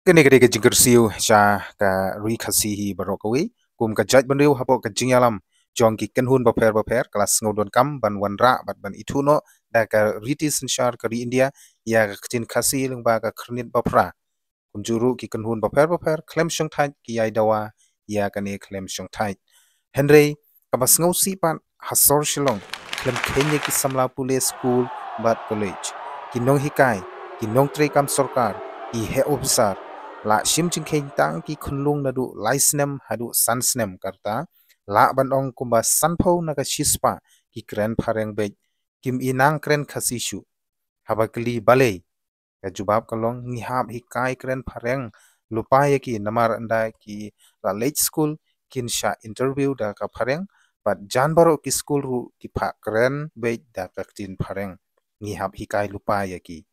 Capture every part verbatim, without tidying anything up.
Kane ka dei ka jingkyrsiew sha ka Ri Khasi hi baroh kawei, kum ka jaitbynriew hapoh ka jingïalam jong ki kynhun bapher bapher, ka la sngew donkam ban wanrah bad ban ithuh noh da ka riti synshar ka Ri India ïa ka ktien Khasi lyngba ka Khyrnit Baphra. Kumjuh ruh ki kynhun bapher bapher khlem shongthait ki ïai dawa ïa kane khlem shongthait. Hynrei kaba sngewsih pat, ha sor Shillong khlem kheiñ ïa ki samla pule skul bad college, ki nonghikai, ki nongtrei kam sorkar, ki heh ophisar, la shim jingkheiñ tang ki khunlung naduh lai snem haduh san snem, kata lah ban ong kumba sanphew na ka shispah ki kren phareng beit, kim i nang kren Khasi shuh. Haba kylli balei, ka jubab ka long, ngi hap hikai kren phareng lypa ïa ki namar ynda ki la leit skul kin shah interview da ka phareng, bad jan baroh ki skul ruh ki phah kren beit da ka ktien phareng. Ngi hap hikai lypa ïa ki.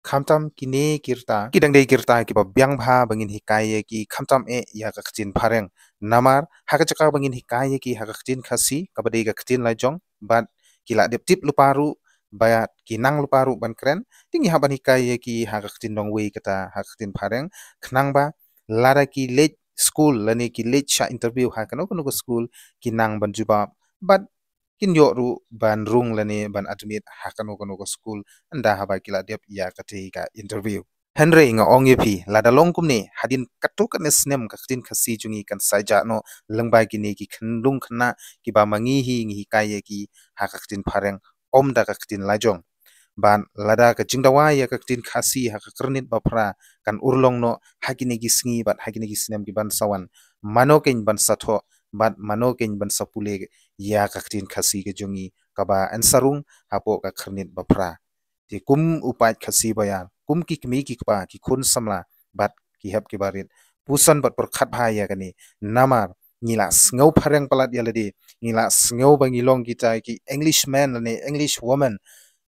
Khamtam kine ki rta, ki dang dei ki rta kiba biang bha ba ngin hikai ïa ki, khamtam eh ïa ka ktien phareng. Namar ha ka jaka ba ngin hikai ïa ki ha ka ktien Khasi kaba dei ka ktien lajong, bad ki la dep tip lypa ruh bad ki nang lypa ruh ban kren, te ngi hap ban hikai ïa ki ha ka ktien nongwei, kata ha ka ktien phareng, khnang ba lada ki leit skul lane ki leit shah interview ha kano kano ka skul, ki nang ban jubab bad kin ïoh ruh ban rung lane ban admit ha kano kano ka skul ynda haba ki la dep ïa katei ka interview. Hynrei nga ong ïa phi, lada long kumne, hadien katto katne snem ka ktien Khasi jong ngi kan sa jah noh lyngba kine ki khunlung khynnah kiba ma ngi hi ngi hikai ïa ki ha ka ktien phareng, ym da ka ktien lajong. Bad lada ka jingdawa ïa ka ktien Khasi ha ka Khyrnit Baphra kan urlong noh ha kine ki sngi bad ha kine ki snem ki ban sa wan, mano keiñ ban sa thoh bad mano keiñ ban sa pule ïa ka ktien Khasi ka jong ngi kaba yn sa rung hapoh ka Khyrnit Baphra? Te kum u paid Khasi ba ïar, kum ki kmie ki kpa, ki khun samla bad ki hep ki barit, puson bad pyrkhat bha ïa kane. Namar ngi la sngew phareng palat ïa lade, ngi la sngew ba ngi long kita ki Englishman lane English woman.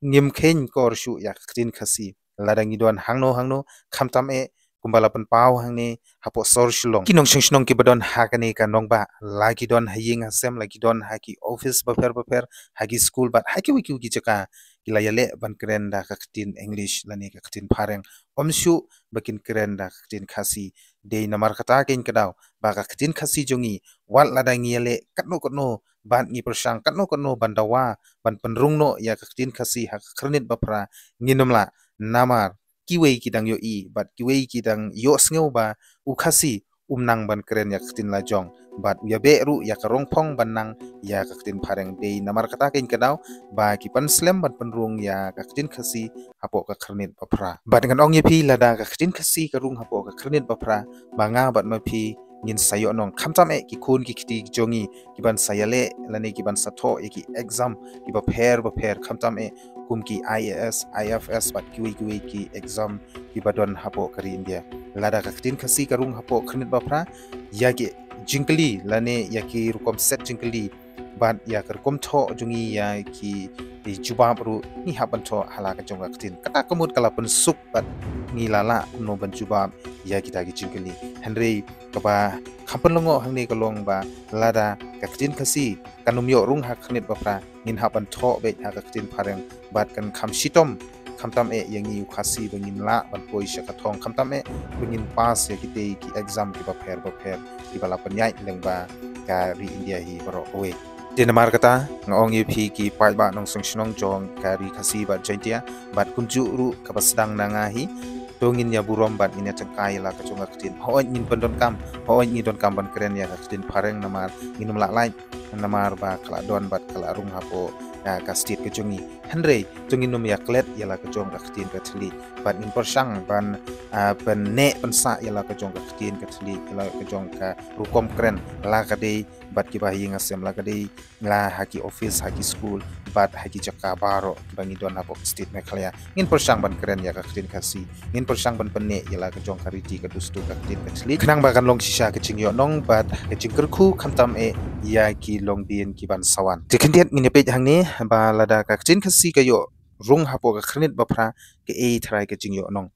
Ngim kheiñ kor shuh ïa ka ktien Khasi lada ngi don hangno hangno, khamtam eh kumba la pynpaw hangne hapoh sor Shillong. Ki nongshong shnong kiba don ha kane ka nongbah, la ki don ha ïing ha sem, la ki don ha ki office bapher bapher, ha ki skul bad ha kiwei kiwei ki jaka, ki la ïaleh ban kren da ka ktien English lane ka ktien phareng, ym shuh ba kin kren da ka ktien Khasi. Dei namar kata keiñ ka daw ba ka ktien Khasi jong ngi, wat lada ngi ïaleh katno katno bad ngi pyrshang katno katno ban dawa ban pynrung noh ïa ka ktien Khasi ha ka Khyrnit Baphra, ngin ym lah. Namar kiwei ki dang ïohi bad kiwei ki dang ïohsngew ba u Khasi um nang ban kren ïa ka ktien lajong bad u ïabeh ruh ïa ka rongphong ban nang ïa ka ktien phareng. Dei namar kata keiñ ka daw ba ki pan slem ban pynrung ïa ka ktien Khasi hapoh ka Khyrnit Baphra. Bad ngan ong ïa phi, lada ka ktien Khasi ka rung hapoh ka Khyrnit Baphra, ba nga bad ma phi ngin sa ïoh nong, khamtam eh ki khun ki kti jong ngi ki ban sa ïaleh lane ki ban sa thoh ïa ki exam kiba pher bapher, khamtam eh kum ki I A S, I F S bad kiwei kiwei ki exam kiba don hapoh ka ri India. Lada ka ktien Khasi ka rung hapoh Khyrnit Baphra, ïa ki jingkylli lane ïa ki rukom set jingkylli bad ïa ka rukom thoh jong ngi ïa ki, ki jubab ruh ngi hap ban thoh ha la ka jong ka ktien. Kata ka mut ka la pynsuk bad ngi la lah kumno ban jubab ïa kita ki jingkylli. Hynrei kaba kham pynlyngngoh hangne ka long ba lada ka ktien Khasi kan ym ïoh rung ha Khyrnit Baphra, ngin hap ban thoh beit ha ka ktien phareng bad kan kham shitom, khamtam eh ïa ngi u Khasi ba ngin lah ban poi sha ka thong, khamtam eh ba ngin pass ïa kitei ki exam kiba pher bapher kiba la pynïaid lyngba ka ri India hi baroh kawei. Te namar kata nga ong ïa phi ki paidbah nongshong shnong jong ka Ri Khasi bad Jaintia bad kumjuh ruh kaba sdang na nga hi, to ngin ïa burom bad ngin ïa tyngkai ïa la ka jong ka ktien. Hooid ngin pyndonkam, hooid ngin donkam ban kren ïa ka ktien phareng namar ngin ym lah lait, namar ba ka la don bad ka la rung hapoh, ah, ka state ka jong ngi. Hynrei to ngin ym ïa klet ïa la ka jong ka ktien ka thylliej bad ngin pyrshang ban, ah, pynneh pynsah ïa la ka jong ka ktien ka thylliej, ïa la ka jong ka rukom kren, la ka dei bad kiba ha ïing ha sem, la ka dei la ha ki office, ha ki skul bad ha ki jaka baroh kiba ngi don hapoh state Meghalaya. Ngin pyrshang ban kren ïa ka ktien Khasi, ngin pyrshang ban pynneh ïa la ka jong ka riti ka dustur ka ktien ka thylliej, khnang ba kan long shisha ka jingïohnong bad ka jingkyrkhu, khamtam eh ïa ki longdien ki ban sa wan. Te khyndiat ngin ïa peit hangne ba lada ka ktien Khasi ka ïoh rung hapoh ka Khyrnit Baphra, kaei tharai ka jingïohnong?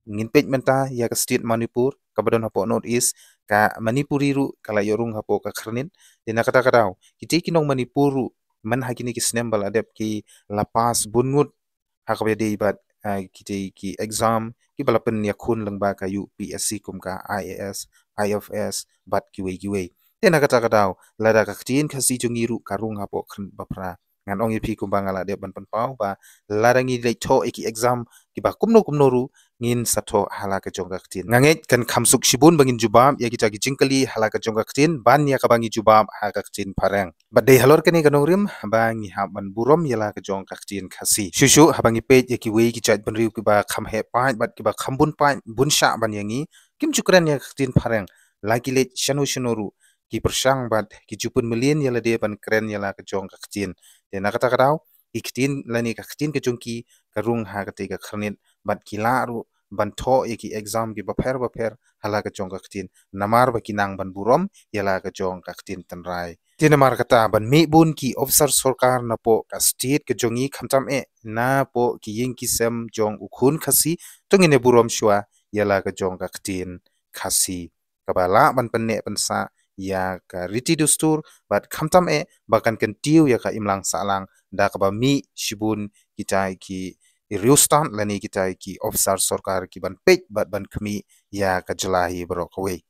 Ngin peit mynta ïa ka state Manipur kaba don hapoh North East, ka Manipuri ruh ka la ïoh rung hapoh ka Khyrnit. Te na kata ka daw kitei ki nong Manipur ruh man ha kine ki snem ba la dep ki la pass bun ngut ha kaba ïadei bad ah, kita ki exam kiba la pynïakhun lyngba ka U P S C kum ka I A S, I F S bad kiwei kiwei. Te na kata ka daw, lada ka ktien Khasi jong ngi ruh ka rung hapoh khyrnit ba phra, ngan ong ïa phi kumba nga la dep ban pynpaw ba lada ngi leit thoh ïa ki exam kiba kumno kumno ruh, ngin sa thoh ha la ka jong ka ktien. Nga ngeit kan kham suk shibun ba ngin jubab ïa kita ki jingkylli ha la ka jong ka ktien ban ïa kaba ngi jubab ha ka ktien phareng. Bad dei halor kane ka nongrim ba ngi hap ban burom ïa la ka jong ka ktien Khasi. Shuh shuh haba ngi peit ïa kiwei ki jaitbynriew kiba kham heh paid bad kiba kham bun paid bun shah ban ïa ngi, kim ju kren ïa ka ktien phareng. La ki leit shano shano ruh, ki pyrshang bad ki ju pynmlien ïa lade ban kren ïa la ka jong ka ktien. Te na kata ka daw, ki ktien lane ka ktien ka jong ki ka rung ha katei ka khyrnit bad ki lah ruh ban thoh ïa ki exam kiba pher ba pher ha la ka jong ka ktien, namar ba ki nang ban burom ïa la ka jong ka ktien tynrai. Te namar kata, ban mih bun ki officer sorkar napoh ka state ka jong ngi, khamtam eh napoh ki ïing ki sem jong u khun Khasi, to ngin ïa burom shuwa ïa la ka jong ka ktien Khasi, kaba lah ban pynneh pynsah ïa ka riti dustur, bad khamtam eh ba kan kyntiew ïa ka imlang sahlang da kaba mih shibun kita ki riewstad lane kita ki officer sorkar ki ban peit bad ban khmih ïa ka jylla hi baroh kawei.